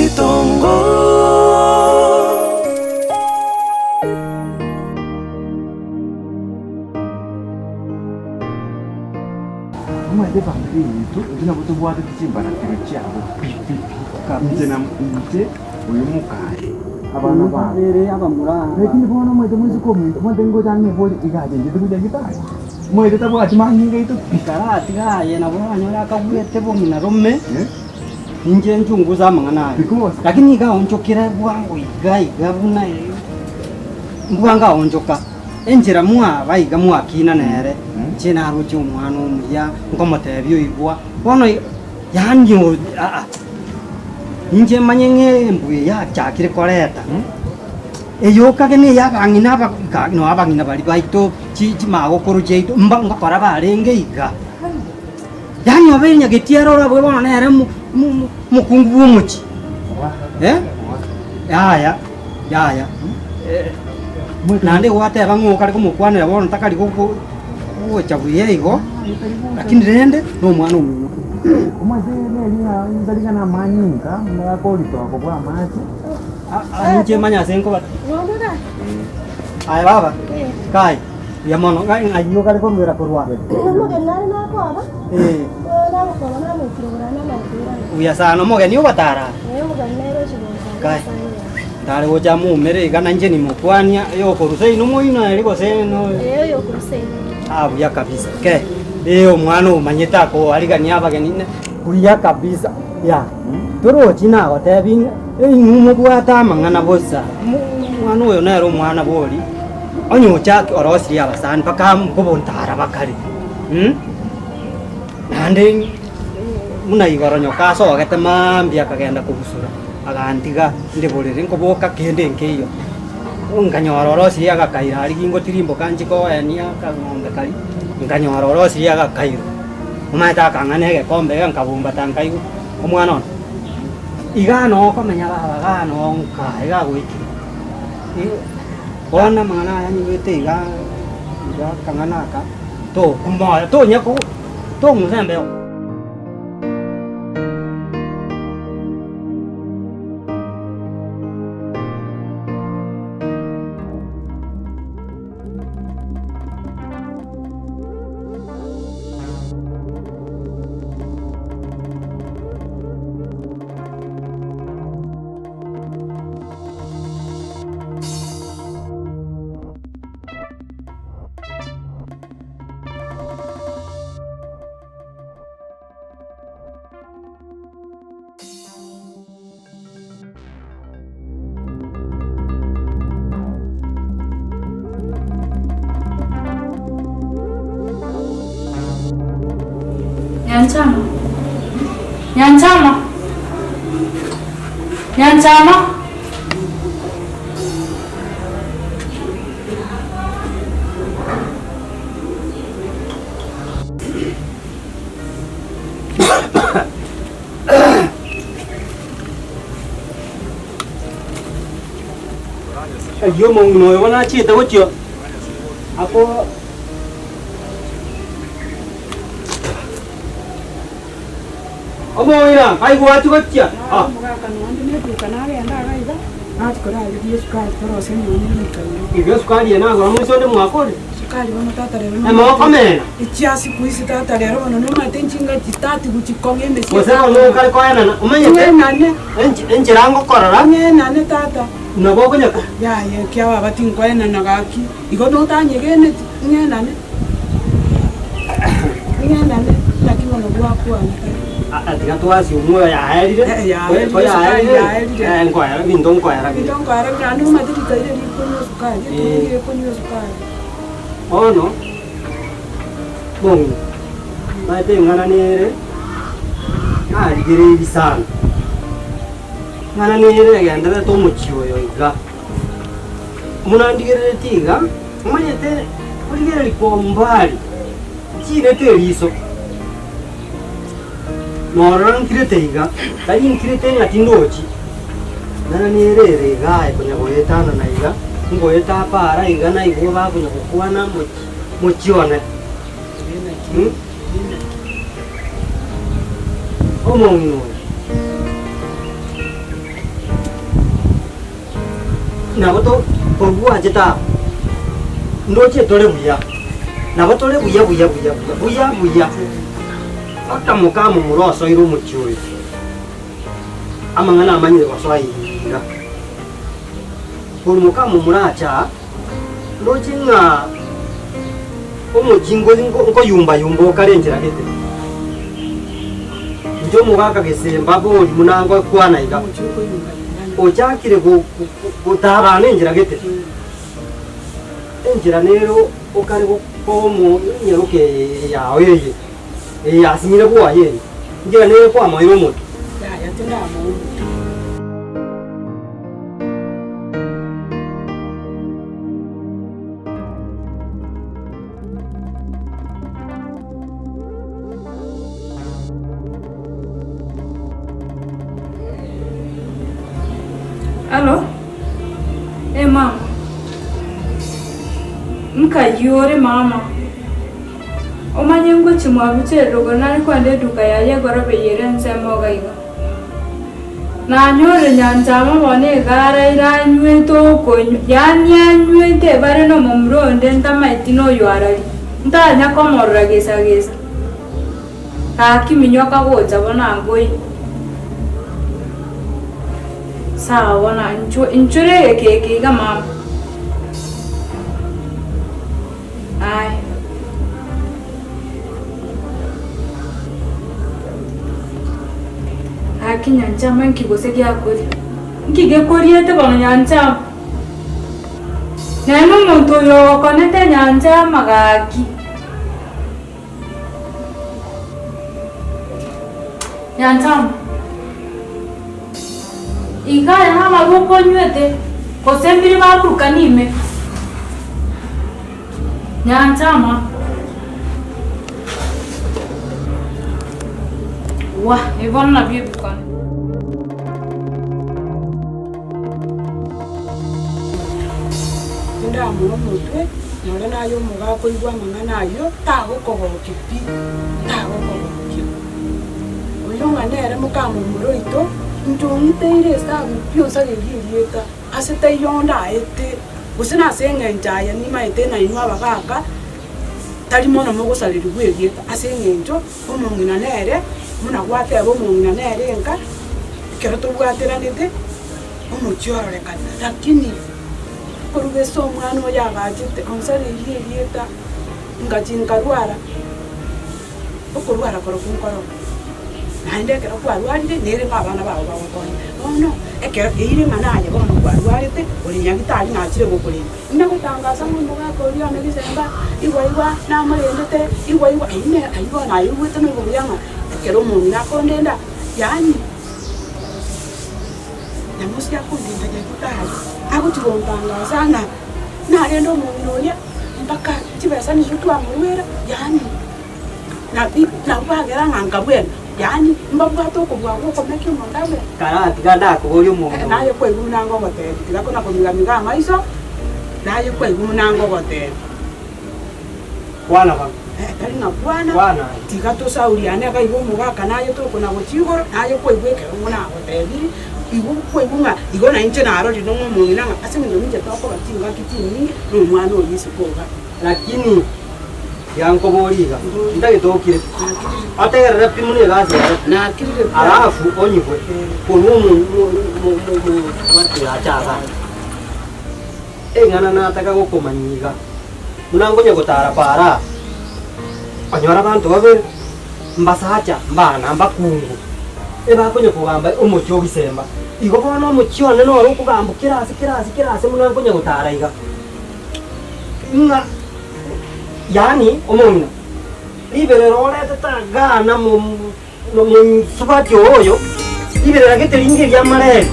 Egetongo. Omanyete efamiri yaito, intwe nabo tobwatete chimbaratero chiabo pi pi pi. Inche na inche oyo mokaye, abana babo. Lakini bono omanyete moiseke ominto, omanyete ngocha ng'ebori iga achenchete gochia gitari. Omanyete tabwati manyinga aito pi. Karatiga aye nabo oranyore akagwete bong'ina rome, inche nchunguze amang'ana aya. Because. Lakini iga aonchokire bwango iga iga buna mbwango aonchoka. Enchera mwaba iga mwakina nere, inche naroche omwana omuya, nkomotebia oigwa, bono yaani aa, inche manye ng'a embwa eye yachakire koreta, eyokage na eya abang'ina aba iga noo abang'ina baria baito chi chimagokoro chiaito mba ngokora barenge iga. Yaani obeire nyagetiara orabue bono nere mo- mo- mokungu bwa omochie, eh, yaya yaya. Naende gwateba ng'a okare komokwanera bono takari gogo gocha buya igo, lakini rende na omwana omino. Omanyete neri ng'a ntari ng'a namanyinga buna akoritoa kobua amache. Inche manye ase nkoba. Aye baba, kai, buya mono, ng'a ng'ai okare koruera korwa aa? Eh. Buya sana, omogeni ogotara aa? Kai. Ntare gocha moumere iga na inche nimokwania, oyokorusa inwe moino ere gose no. Ah buya kabisa ke, ee omwana omanyete akoarigania abageni ne buya kabisa ya. Torochi nagotebi ng'a inwe mobwate amang'ana bosa, omwana oyo nere omwana bori, onye ochake orosirie abasani mpaka nkobontara bakare Naende buna igoro nyoka asogete mambia akagenda kobusura, agantiga inde borere nkoboka kende nkeiyo. Nkanyora orosirie agakaira aria gingotirimboka nchie koenia akang'ombe karia, nkanyora orosirie agakairo. Omanyete akang'a na egekombe iga nkabumbata nkaigwa, omwana one, igaa noo okomenya baba igaa noo nkaa iga goikire. Bono amang'ana aya nyigwete iga iga akang'ana aka, tokumoyo tonya ko tong'usa embeo. Nyanchama, Nyanchama, Nyanchama. Ayio omong'ina oyo bono achiete gochia ako Omong'ina nkai gwachia gochia? Ah. Omogaka nonde neduka nagenda iga iga, nachia korarigia esukari torosie nonya rikairo. Igo esukari eye nagora moise onde mwakore? Sukari bono tata rero Emokomena. Echia siku hizi tata rero bono nomanyete nchingaki tati gochikong'a emesie Gose bono okare koenana, omanyete Ng'enane. ench enchera ngokorora, Ng'enane tata. nabo okonyaka. Yaya ekia baba tinkoenana gaki, igo notanyegeneti, ng'enane. Ng'enane, naki bono gwakwana tata. Ah, tiga twasi omoyo yaerire. Eh, yaerire, Ko yaerire, esukari yaerire. eh, nkoera ebinto nkoera bire. Ebinto nkoera bire, naende omanyete rikaire rikonywa esukari, etugi ekonywa esukari. Bono, mong'ina, omanyete eng'ana nere narigereirie sana, eng'ana nere egendererete omochie oyo iga. Buna ndigereretie iga, omanyete origereria kwa umbali, nchinete eriso, norora nkirete iga, tari nkirete ng'a tindochi, nara nere ere iga aye konya goetanana iga, ngoeta para iga naigwa bakonya gokwana mochi mochie one mh. Omong'ina oyo. Nabo to korwa bwanchete aa, ndoche tore buya, nabo tore buya buya buya buya buya buya, mpaka mokamomura osoire omochie oyo. Amang'ana amanyire gosoa iga. Korwa mokamomura ache aa, ndoche ng'a omochie nko nkoyumba yumba okare enchera gete. Inche omogaka gesemba bori buna ngokwana iga, ochakire gotabana enchera gete, enchera nero okare gokoa omonyaroke eye yao eye, eye yasinyire bwoye eye, enchera nere kwamoire omotwe. Yaya tindamoa omotwe. Alo, eh mama, nkayio ore mama, omanye ngochia mwabucha erogo nare kwenda eduka yaye egoroba eye ere ensemo iga iga. Nanyorire nyanchama bono egara eranywete okonywa, yaani anywete bare nomomura onde ntamaeti noyo arari, ntanya komorora gesa gesa. Gaki minyoka gocha bono angoyi. Sawa bono inchuo inchore egeka eke iga mama. Aya. Gaki nyanchama inki gose giakoria? Inki gekoriete bono nyanchama? Nere nomonto oyo ogokonete nyanchama gaki. Nyanchama, iga aya namarwa okonywete, gose mbire baburukani ime? Nyanchama, wah, ebi bono nabio ebikone. Tindamura omotwe, nonye naye omogaka oigwe amang'ana ayio, tagokogokia pi, tagokogokia. Oyio ng'a nere mokamomura oito, inche ong'iteire esabu pi onsarerie erieta, ase taiyo onde aete, gose nase eng'encho aye nimaete nainwe abagaka, tari mono mogosarerigwa erieta ase eng'encho omong'ina nere, buna gwateba omong'ina nere enka, ekero tobwateranete, omochie ororekane. Lakini koruga ase omwana oyo agachete onsareirie erieta, ngachia nkarwara, okorwara korokwo nkororo. Naende ekero kwarwarire, nere ng'a abana bao bagokonya. Bono, ekero eire ng'a naye bono kwarwarete, ore nyagetari nachire gokorenda. Inagotangasa ng'a omogaka oria one risemba, igwa igwa namorendete, igwa igwa, eyio ne ayio bono aigwete noigwe buya ng'a ekero omong'ina akondenda, yaani Nyamosi akondenda nyagetari, agochia gontangasa ng'a narende omong'ina oria mpaka chibesa nigo twamorwera, yaani Naki nabwo bagera ng'a nkabwena, yaani mbabwate okobua gw'okomekia omonto abwene. Karatiga ndakoborie omonto oyo. Naye kwaigwa buna ngogotebia, tiga kona komiga-miga amaiso, naye kwaigwa buna ngogotebia. Kwana bono. Tari ng'a kwana, Kwana aye. tiga tosauriane iga igo omogaka naye tokona gochia igoro, naye kwaigwa ekero buna nagotebirie, igo kwaigwa ng'a igo nainche narorire ng'a omong'ina ng'a ase eng'encho ninche tokoba chingaki chinyinge na omwana oyio isiko iga. Lakini tiga nkoborie iga, ntagete okire, otegerere pi buna egasi yaye, alafu onyigwe korwa omoache aba. Eng'ana nataka gokomanyia iga, buna nkonya gotara para aa, onyore abanto babere, mbasacha, mbana, mbakungu, ebakonya kogamba omochie o gisemba. Igo bono omochie one noro okogambwa kera ase kera ase kera ase buna nkonya gotara iga. Ng'a yaani omong'ina, riberera oretete agana mosubati oyo, riberera gete ringe riamareri.